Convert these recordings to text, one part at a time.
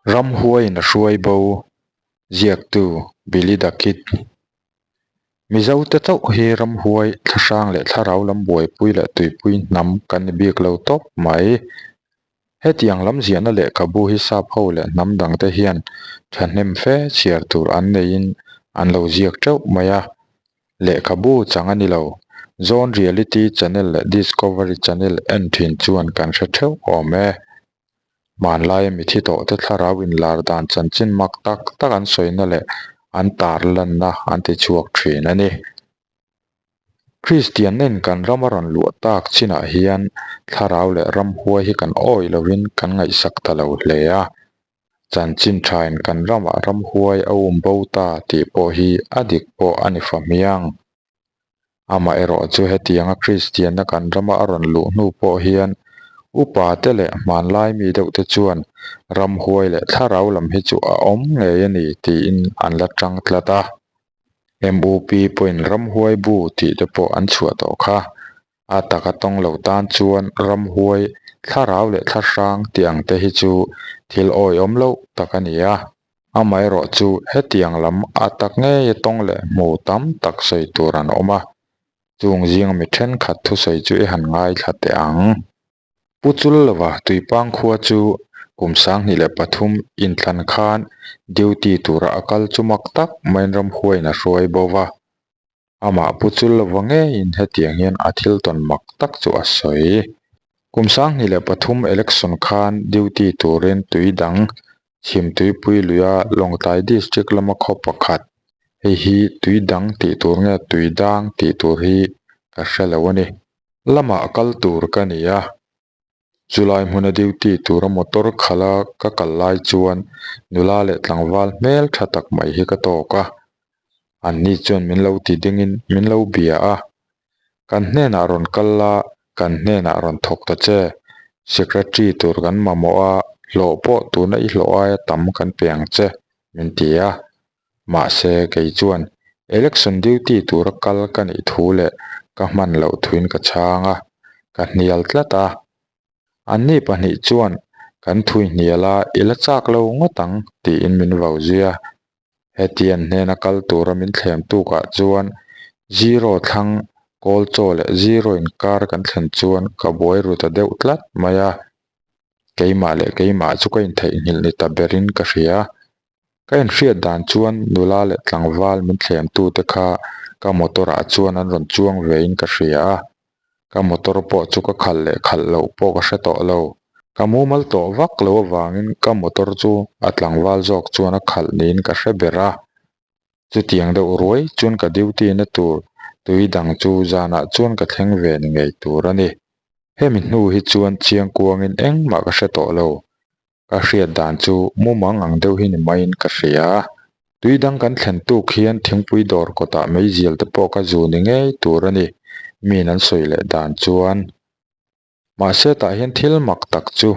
Ramhuaiin a hruai bo, ziaktu Billy the Kid. Mizote chauh hi ramhuai, thlahrang leh thlarau lam buaipui leh tuipui hnam kan ni bik lo tawp mai. Hetiang lam ziahna lehkhabu hi sap ho leh hnam dangte hian thahnem fe chhiar tur an neiin an lo ziak teuh mai a. Lehkhabu chang a ni lo. Zone Reality Channel leh Discovery Channel en thin chuan kan hre theuh awm e. Hmanlaia mithi tawhte thlarau inlar dan chanchin mak tak tak an sawina leh an tarlanna an ti chhuak thin a ni. Kristianna-in kan ram a rawn luah tak chinah hian thlarau leh ramhuai hi kan awih lovin kan ngaihsak ta lo hle a. Chanchin thain kan ramah ramhuai a um bo ta tih pawh hi a dik pawh a ni fahmiang. Amaherawh chu hetianga Kristianna kan rama a rawn luh hnu pawh hian upa te leh hmanlai mi deuh te chuan ramhuai leh thlarau lam hi chu a awm ngei a ni tiin an la tang tlat a. MUP pawhin ramhuai bu tih te pawh an chhuah tawh kha. A taka tawng lo tan chuan ramhuai, thlarau leh thlahrang tih ang te hi chu thil awihawm loh tak a ni a. Amaherawh chu hetiang lam a tak ngeia tawng leh hmu tam tak sawi tur an awm a, chung zinga mi thenkhat thusawi chu i han ngaithla teh ang. Pu Chullova Tuipang khua chu kum 2003 inthlan khan duty tura a kal chu mak tak maiin ramhuaiin a hruai bo va. Amah Pu Chullova ngeiin hetiang hian a thil tawn mak tak chu a sawi. Kum 2003 election khan duty turin tui dang chhim tuipui luia Lawngtlai District lama khaw pakhat, hei hi tui dang tih tur nge tui dang tih tur hi ka hre lo a ni. Lamah kal tur ka ni a, chulai hmuna duty tura motor khala ka kal lai chuan nula leh tlangval hmel tha tak mai hi ka tawk a, anni chuan min lo ti dingin min lo bia a, kan hnenah rawn kal la, kan hnenah rawn thawk ta che, secretary tur kan mamawh a, hlawh pawh tuna i hlawh aia tam kan pe ang che, min ti a. Mahse, kei chuan election duty tura kal ka nih thu leh ka hman loh thuin ka chhang a, ka hnial tlat a. Anni pahnih chuan kan thui hnial a, i la chak lo ngawt ang tiin min vau zui a. Hetian hnena kal tura min thlem tukah chuan zero thlang kawl chaw leh zero inkar kan thlen chuan ka buai ru ta deuh tlat mai a. Keimah leh keimah chu ka intheihnghilh ni ta berin ka hria. Ka inhriat dan chuan nula leh tlangval min thlemtute kha ka motor ah chuan an rawn chuang vein ka hria a, ka motor pawh chu ka khalh leh khalh loh pawh ka hre tawh lo. Ka mumal tawh vak lo avangin ka motor chu a tlangval zawk chuan a khalh niin ka hre ber a. Chutiang deuh ruai chuan ka duty na tur tui dang chu zanah chuan ka thleng ve ni ngei tur a ni. Hemi hnu hi chuan chiangkuangin engmah ka hre tawh lo. Ka hriat dan chu mumang ang deuh hi ni maiin ka hria. Tui dang kan thlen tuk hian thingpui dawr kawtah meizial te pawh ka zu ni ngei tur a ni, miin an sawi leh dan chuan. Mahse tah hian thil mak tak chu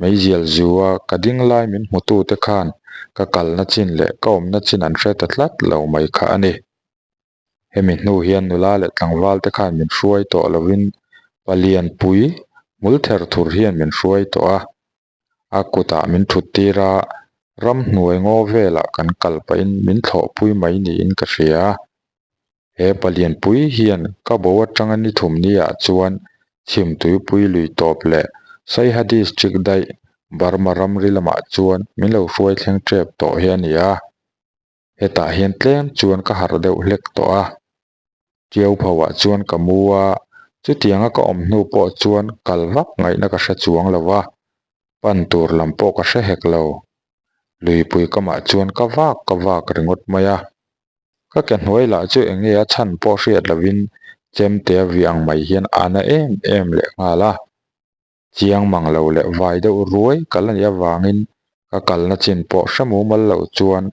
meizial zu a ka ding lai min hmutu te khan ka kalna chin leh ka awmna chin an hre ta tlat lo mai kha a ni. Hemi hnu hian nula leh tlangval te khan min hruai tawh lovin palian pui hmul ther thur hian min hruai tawh a, a kutah min thut tir a, ramhnuai ngaw velah kan kal pahin min thlawhpui mai niin ka hria. He palian pui hian ka bo atanga ni thum niah chuan Chhimtuipui lui tawp leh Saiha District daih Burma ramri lamah chuan min lo hruai thleng tep tawh hi a ni a. Hetah hian tlem chuan ka harh deuh hlek tawh a, Tiau phauah chuan ka mu a, chutianga ka awm hnu pawh chuan kal vak ngaihna ka hre chuang lo va, pan tur lam pawh ka hre hek lo. Luipui kamah chuan ka vak ka vak ringawt mai a, ka ke hnuai lah chu eng nge a chhan pawh hriat lovin chemte vi ang mai hian a na em em lehnghal a. Chiang mang lo leh vai deuh ruai kal a nih avangin ka kalna chin pawh hre mumal loh chuan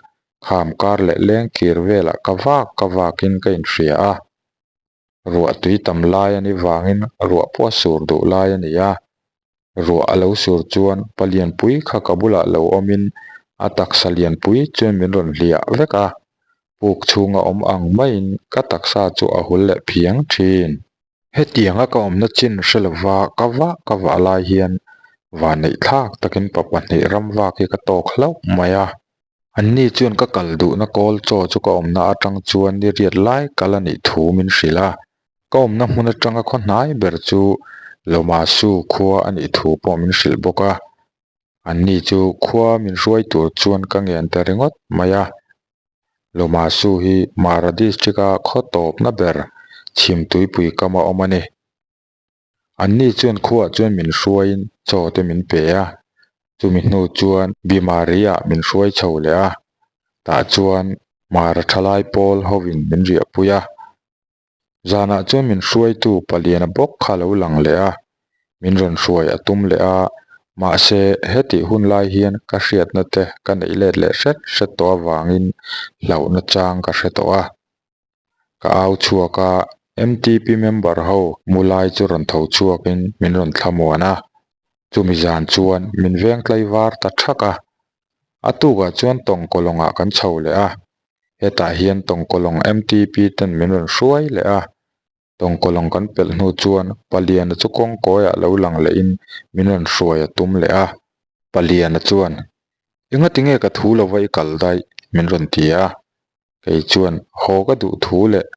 kham kar leh leng kir velah ka vak ka vakin ka inhria a. Ruah tui tam lai a nih vangin ruah pawh a sur duh lai a ni a. Ruah a lo sur chuan palianpui kha ka bulah lo awmin a taksa lianpui chuan min rawn hliah vek a. Puk chhunga awm ang maiin ka taksa chu a hul leh phiang thin. Hetianga ka awmna chin hre lova ka vah ka vah lai hian. Vanneih thlak takin pa pahnih ramvak hi ka tawk hlauh mai a. Anni chuan ka kal duhna kawl chaw chu ka awmna atang chuan ni riat lai kal a nih thu min hrilh a. Ka awmna hmun atanga khaw hnai ber chu Lomasu khua a nih thu pawh min hrilh bawk a. Anni chu khua min hruai tur chuan ka ngen ta ringawt mai a. Lomasu hi Mara District-a khaw tawpna ber Chhimtuipui kama awm a ni. Anni chuan khuaah chuan min hruaiin chaw te min pe a, chumi hnu chuan Bimari-ah min hruai chho leh a, tah chuan Mara thalai pawl hovin min riahpui a. Zanah chuan min hruaitu paliana bawk kha a lo lang leh a, min rawn hruai a tum leh a, mahse hetih hun lai hian ka hriatna te ka neih let leh hret hret tawh avangin hlauhna chang ka hre tawh a. Ka au chhuak a, MTP member ho mu lai chu rawn tho chhuakin min rawn thlamuan a, chumi zan chuan min veng tlaivar ta thak a. A tukah chuan tawngkawlawngah kan chho leh a, hetah hian tawngkawlawng MTP ten min rawn hruai leh a. Tawngkawlawng kan pelh hnu chuan Paliana chu kawngkawiah lo lang lehin min rawn hruai a tum leh a. Paliana chuan, Engati nge ka thu lova i kal daih? min rawn ti a. Kei chuan haw ka duh thu leh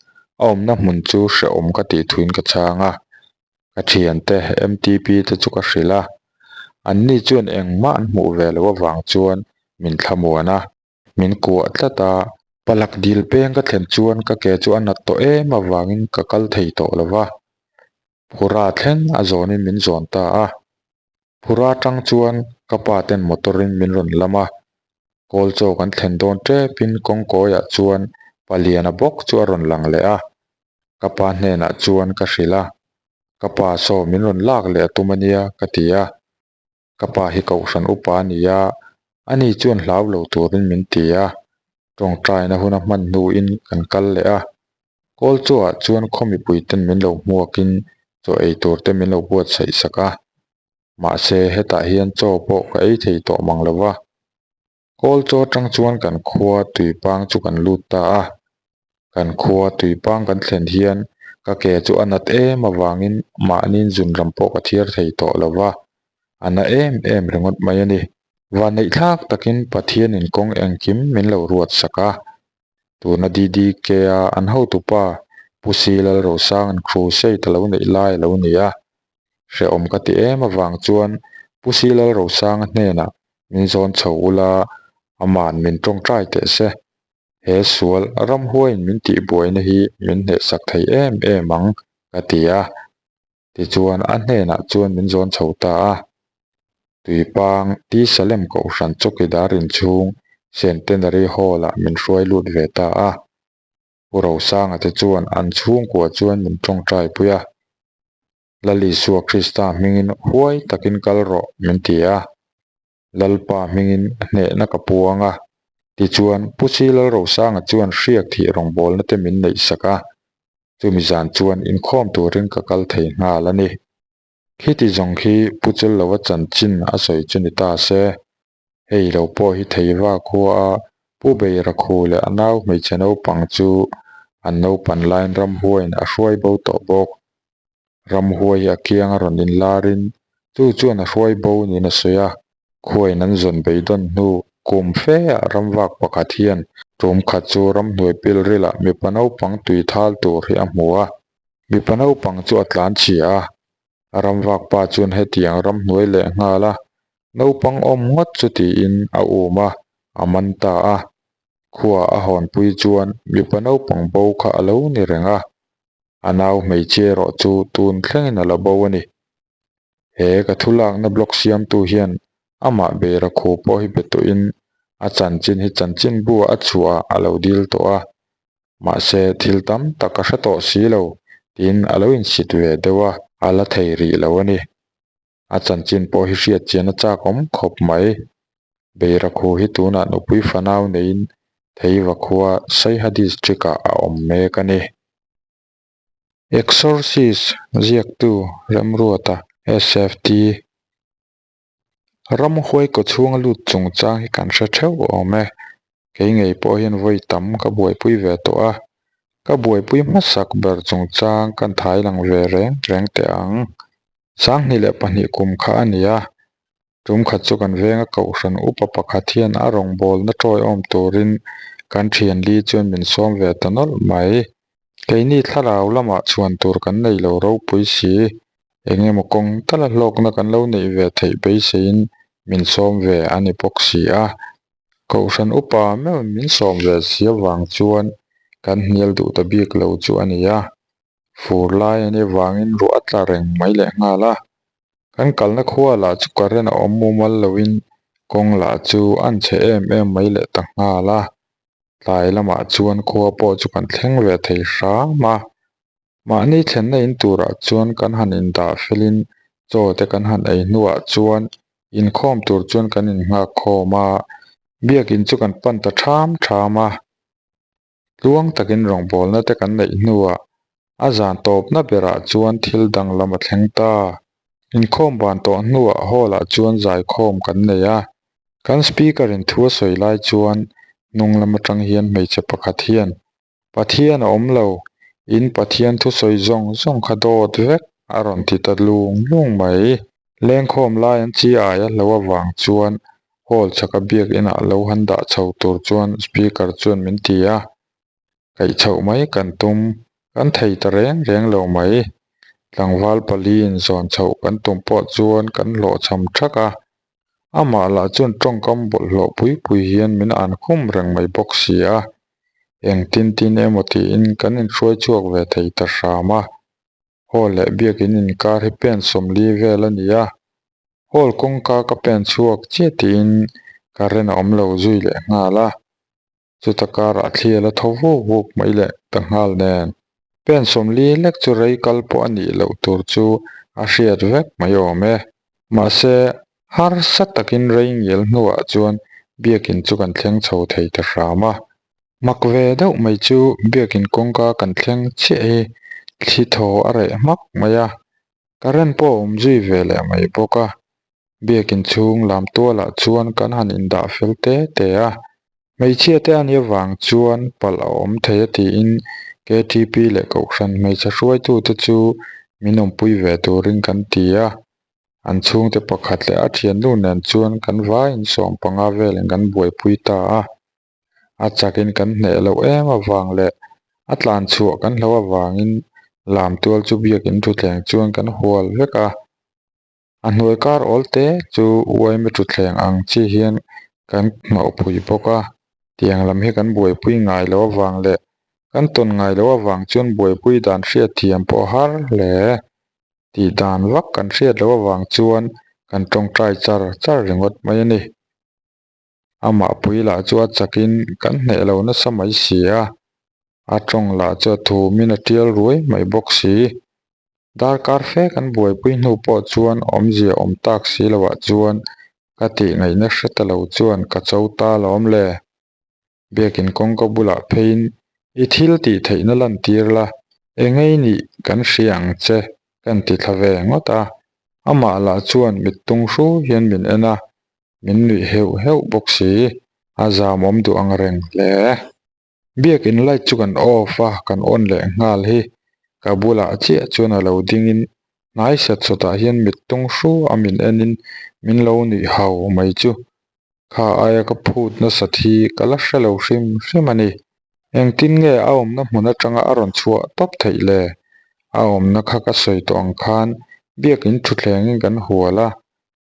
a awmna hmun chu hrehawm ka tih thuin ka chhang a, ka thiante MTP te chu ka hrilh a, anni chuan engmah an hmuh ve loh avang chuan min thlamuan a, min kuah tlat a. Palak dil peng ka thlen chuan ka ke chu a nat tawh em avangin ka kal thei tawh lo va, Phura thleng a zawnin min zawn ta a. Phura tang chuan ka pa ten motor in min rawn lam a, kawl chaw kan thlen dawn tepin kawngkawiah chuan Paliana bawk chu a rawn lang leh a, ka pa hnenah chuan ka hrilh a, ka pa saw min rawn lak leh a tum a nia ka ti a, ka pa hi kohhran upa a ni a, ani chuan hlau lo turin min ti a, tawngtaina huna hman hnuin kan kal leh a, kawl chawah chuan khaw mipui ten min lo hmuakin chaw ei tur te min lo buatsaih sak a, mahse hetah hian chaw pawh ka ei thei tawh mang lo va. Kawl chaw atang chuan kan khua tuipang chu kan lut ta a, kan khua tuipang kan thlen hian ka ke chu a nat em avangin mahniin zunram pawh ka thiar thei tawh lo va, a na em em ringawt mai a ni. Vanneih thlak takin Pathianin kawng engkim min lo ruat sak a, tuna DDK-a an hotupa Pu C Lalrosanga'n crusade a lo neih lai a lo ni a, Hrehawm ka ti em avang chuan Pu C Lalrosanga hnenah min zawn chho ula, ama'n min tawngtai teh se. He sual ramhuaiin min tihbuaina hi min hnehsak thei em em ang, ka ti a. Tichuan a hnenah chuan min zawn chho ta a. Tuipang T Salem Kohhran Chawkidar inchhung Centenary Hall-ah min hruai lut ve ta a. Pu Rosanga te chuan an chhungkua chuan min tawngtai pui a, Lal Isua Krista hmingin huai takin kal rawh min ti a, Lalpa hmingin hnehna ka puang a, tichuan Pu Si Lal Rosanga chuan hriak thih rawngbawlna te min neih sak a, chumi zan chuan inkhawm turin ka kal thei nghal a ni. Khiti zawng khi Pu Chellova chanchin a sawi chu ni ta se. Hei lo pawh hi Theiva khua a Pu Beirakhu leh a nau hmeichhe naupang chu an naupan laiin ramhuaiin a hruai bo tawh bawk. Ramhuai hi a kiang a rawn inlarin chu chuan a hruai bo niin a sawi a, khuain an zawn beidawn hnu kum fe ah ramvak pakhat hian tum khat chu ramhnuai pilrilah mipa naupang tui thal tur hi a hmu a, mipa naupang chu a tlanchhia a, A ramvak pa chuan hetiang ramhnuai leh nghal a, naupang awm ngawt chu tiin a um a, a man ta a. Khua a hawnpui chuan mipa naupang bo kha a lo ni reng a, a nau hmeichhia erawh chu tun thlengin a la bo a ni. He ka thu lakna blog siamtu hian amah Beira khu pawh hi be tawhin a chanchin hi chanchinbu a chhuah a lo dil tawh a, Mahse, thil tam tak a hre tawh si lo, tiin a lo insit ve deuh a, a la thei rih lo a ni. A chanchin pawh hi hriat chian a chak awm khawp mai. Beirakhu hi tunah nupui fanau neiin Theiva khua Saiha District-ah a awm mek a ni. Exorcist ziaktu Remruata, SFT. Ramhuai kaw chhunga lut chungchang hi kan hre theuh awm e. Kei ngei pawh hian vawi tam ka buaipui ve tawh a, ka buaipui hmasak ber chungchang kan thai lang ve reng reng teh ang. 2002 kum kha a ni a. Tum khat chu kan venga kohhran upa pakhat hian a rawngbawlna tawiawm turin kan thian li chuan min sawm ve ta nawlh mai. Keini thlarau lamah chhuan tur kan nei lo ropui si. Eng emaw kawng tala hlawkna kan lo neih ve theih beiseiin min sawm ve a ni bawk si a. Kohhran upa meuhin min sawm ve si avang chuan kan hnial duh ta bik lo chu a ni a. Fur lai a nih avangin ruah a tla reng mai leh nghal a. Kan kalna khua lah chu current a awm mumal loin kawng lah chu an chhe em em mai leh ta nghal a. Tlai lamah chuan khua pawh chu kan thleng ve thei hram a. Mahni thlenna in turah chuan kan han indah felin chaw te kan han ei hnuah chuan inkhawm tur chuan kan innghak khawm a, biakin chu kan pan ta ṭham ṭham a. Tluang takin rawngbawlna te kan neih hnuah a zan tawpna berah chuan thil danglam a thleng ta. Inkhawm ban tawh hnuah hall ah chuan zaikhawm kan nei a. Kan speaker in thu a sawi lai chuan hnung lam atang hian hmeichhe pakhat hian, Pathian a awm lo, in Pathian thusawi zawng zawng kha dawt vek a rawn ti ta lung lung mai. Lengkhawm lai an chi ai a hlo avang chuan hall chhaka biak inah lo han dah chho tur chuan speaker chuan min ti a, kaih chhoh mai kan tum, kan thei ta reng reng lo mai. Tlangval paliin zawn chhoh kan tum pawh chuan kan hlawhchham thak a, amah lah chuan tawngkam bawlhhlawh pui pui hian min an khum reng mai bawk si a, engtin tin emaw tiin kan inhruai chhuak ve thei ta hram a. Hall leh biakin inkar hi pen 40 vel a ni a, hall kawngka ka pen chhuak chiah tiin current a awm lo zui leh nghal a, chuta karah thli a la tho vuk vuk mai leh ta nghal nen. Pen 40 lek chu rei kal pawh a nih loh tur chu a hriat vek mai awm e. Mahse, harsa takin rei ngial hnuah chuan biakin chu kan thleng chho thei ta hram a. Mak ve deuh mai chu biakin kawngka kan thleng chiah hi thli thaw a reh hmak mai a, current pawh a awm zui ve leh mai bawk a. Biakin chhung lam tualah chuan kan han indah fel te te a, hmeichhia te a nih avang chuan palh a awm thei a tiin KTP leh Kohhran hmeichhe hruaitute chu min awmpui ve turin kan ti a. An chhungte pakhat leh a thiannu nen chuan kan vaiin 15 velin kan buaipui ta a. A chakin kan hneh loh em avang leh a tlan chhuah kan hlo avangin lam tual chu biakin thutthleng chuan kan hual vek a. A hnuai kar awl te chu uaime thutthleng ang chi hian kan hnawhpui bawk a. Tiang lam hi kan buaipui ngai loh avang leh kan tawn ngai loh avang chuan buaipui dan hriatthiam pawh a har hle. Tih dan vak kan hriat loh avang chuan kan tawngtai char char ringawt mai a ni. Amah pui lah chu a chakin kan hneh lo nasa mai si a, a tawng lah chu a thumin a tial ruai mai bawk si. Darkar fe kan buaipui hnu pawh chuan awmzia awm tak si loah chuan ka tih ngaihna hre ta lo chuan ka cho ta lawm le. Biakin kawngka bulah pheiin i thil tih theihna lantir la, engei nih kan hria ang che kan ti thla ve ngawt a. Amah lah chuan mittung hru hian min en a, min nuih heuh heuh bawk si, a zam awm duh ang reng hle. Biakin light chu kan off a, kan on leh nghal hi ka bulah chiah chuan a lo dingin hnai sat sawtah hian mittung hru a min enin min lo nuih hau mai chu Kha aia ka phut nasat hi ka la hre lo hrim hrim a ni. Engtin nge a awmna hmun atanga a rawn chhuah tawp theih le? A awmna kha ka sawi tawh ang khan biakin thutthlengin kan hual a,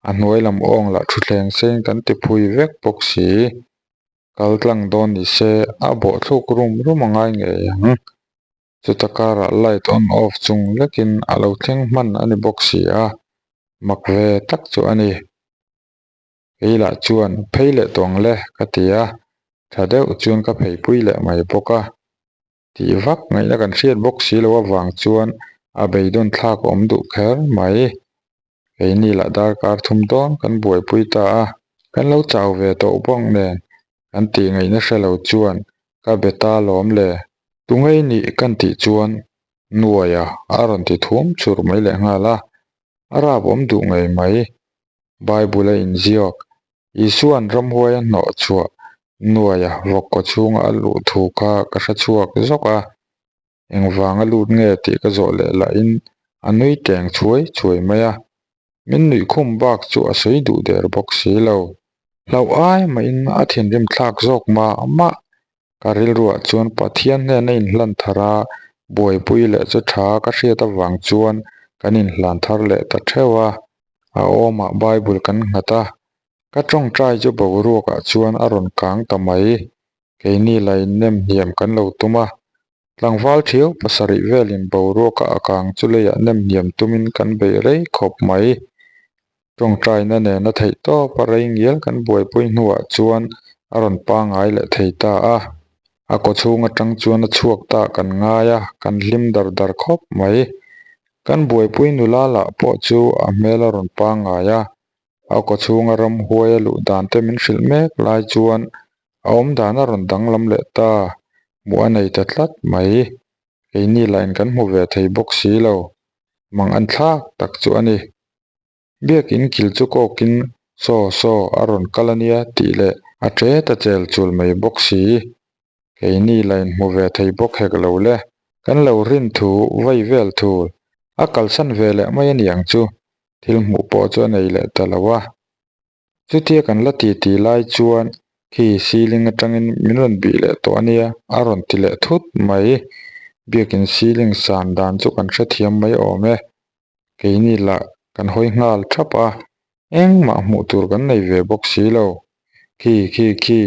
a hnuai lam awng lah thutthleng sein kan ti phui vek bawk si. Kal tlang dawn ni se a bawhthluk rum rum a ngai ngei ang. Chuta karah light on off chung lekin a lo thleng hman a ni bawk si a, mak ve tak chu a ni. Kei lah chuan phei leh tawh ang le ka ti a, tha deuh chuan ka pheipui leh mai bawk a. Tih vak ngaihna kan hriat bawk si loh avang chuan a beidawn thlak awm duh kher mai. Keini lah darkar thum dawn kan buaipui ta a, kan lo chau ve tawh bawk nen kan tih ngaihna hre lo chuan ka be ta lawm le. Tungei nih kan tih chuan Nuaia a rawn ti thum chur mai lehnghal a, a rap awm duh ngei mai. Bible a inziak, Isua'n ramhuai a hnawh chhuah nuaia vawk kaw chhunga a luh thu kha ka hre chhuak zawk a, engvanga lut nge tih ka zawh leh lahin a nui teng chhuai chhuai mai a. Min nuih khum bak chu a sawi duh der bawk si lo. Hlauh ai mahin a thinrim thlak zawk mah mah. Ka rilruah chuan Pathian hnena inhlan thar a, buaipui leh chu tha ka hriat avang chuan kan inhlan thar leh ta theuh a. A awmah Bible kan nghat a, ka tawngtai chu boruakah chuan a rawn kang ta mai. Keini la innem hniam kan lo tum a, tlangval thiau pasarih velin boruaka a kang chu leiah nem hniam tumin kan beih rei khawp mai. Tawngtaina nena theih tawp a rei ngial kan buaipui hnuah chuan a rawn pangai leh thei ta a, a kawchhung atang chuan a chhuak ta kan ngai a, kan hlim dar dar khawp mai. Kan buaipui nula lah pawh chu a hmel a rawn pangai a, a kawchhunga ramhuai a luh dan te min hrilh mek lai chuan a awmdan a rawn danglam leh ta, hmuh a nei ta tlat mai. Keini lahin kan hmu ve thei bawk si lo, mang an thlak tak chu a ni. Biakin kil chu kawkin Saw saw a rawn kal a nia tih leh a ṭe ta chel chul mai bawk si. Keini lahin hmu ve thei bawk hek lo le. Kan lo rin thu vai vel thul a kalsan ve leh mai a ni ang chu. Thil hmuh pawh chu a nei leh ta lo a. Chutia kan la ti ti lai chuan khi ceiling atangin min rawn bih leh tawh a nia a rawn ti leh thut mai. Biakin ceiling san dan chu kan hrethiam mai awm e. Keini lah kan hawi nghal thap a, engmah hmuh tur kan nei ve bawk si lo. Khi khi khi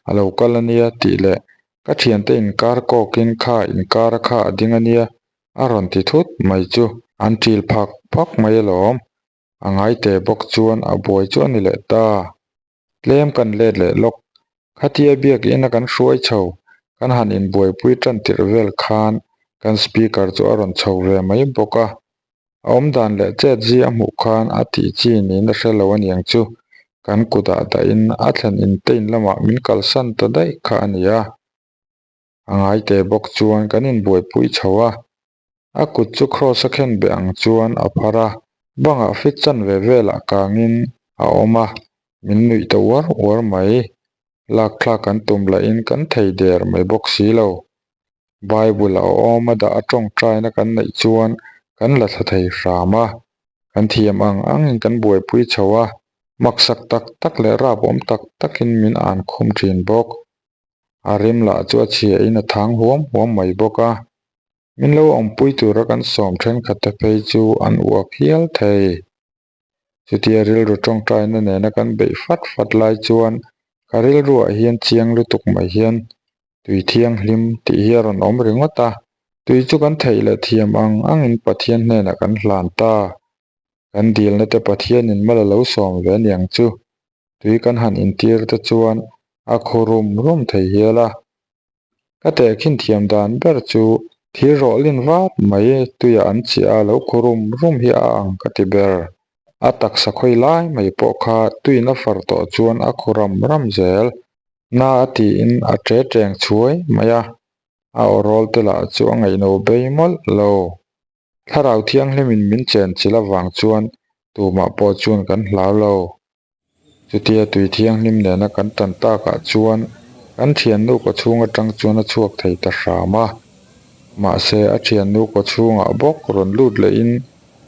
a lo kal a nia tih leh ka thiante inkar kawkin kha inkara kha a ding a nia a rawn ti thut mai chu an ṭil phak phak mai alawm. A ngai teh bawk chuan a buai chu a ni leh ta. Tlem kan let leh lawk. Khatia biakina kan hruai chho, kan han inbuaipui tan tirh vel khan kan speaker chu a rawn chho ve mai bawk a. A awmdan leh chet zi a hmuh khan a tih chi niin a hre lo aniang chu. Kan kutah dahin a thlen intein lamah min kalsan ta daih kha a ni a. A ngai teh bawk chuan kan inbuaipui chho a. A kut chu kraws a khen beh ang chuan a phar a, bangah fit chanve velah kangin a awm a, min nuih ta uar uar mai. Lakthlak kan tum lahin kan thei der mai bawk si lo. Bible a awm a dah a tawngtaina kan neih chuan kan la thla thei hram a, kan thiam ang angin kan buaipui chho a, maksak tak tak leh rapawm tak takin min an khum thin bawk. A rim lah chu a chhia in a thang huam huam mai bawk a. Min lo awmpui tura kan sawm thenkhat te phei chu an uak hial thei. Chutia rilru tawngtaina nena kan beih fat fat lai chuan ka rilruah hian chiang lutuk mai hian tui thianghlim tih hi a rawn awm ringawt a. Tui chu kan theih leh thiam ang angin Pathian hnenah kan hlan ta. Kan dilna te Pathianin mal a lo sawm ve aniang chu. Tui kan han intir te chuan a khu rum rum thei hial a. Ka tehkhin thiam dan ber chu thir rawhlin vat mai tuiah an chiah a lo khu rum rum hi a ang ka ti ber. A taksa khawi lai mai pawh kha tuiin a far tawh chuan a khu ram ram zel. Na a tiin a ṭe ṭeng chhuai mai a, a aw rawl te lah chu a ngaihno bei mawlh lo. Thlarau thianghlimin min chen chilh avang chuan tumah pawh chuan kan hlau lo. Chutia tui thianghlim nena kan tan takah chuan kan thiannu kawchhung atang chuan a chhuak thei ta hram a. Mahse a thiannu kawchhungah bawk rawn lut lehin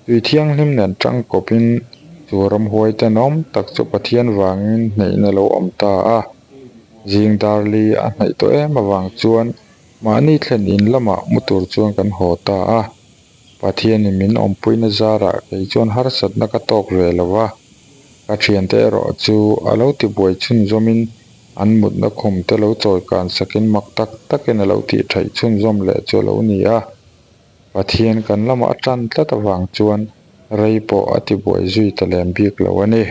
tui thianghlim nen tangkawpin chu ramhuai tenawm tak chu Pathian vangin hneihna lo awm ta a. Zing darli a hnaih tawh em avang chuan Mahni thlen in lamah mu tur chuan kan haw ta a, Pathianin min awmpuina zarah kei chuan harsatna ka tawk ve lo va, ka thiante erawh chu a lo tibuai chhunzawmin an mutna khum te lo chawi kan sakin mak tak takin a lo tih theih chhunzawm leh chu a lo ni a. Pathian kan lamah a tan tlat avang chuan rei pawh a tibuai zui ta lem bik lo a ni.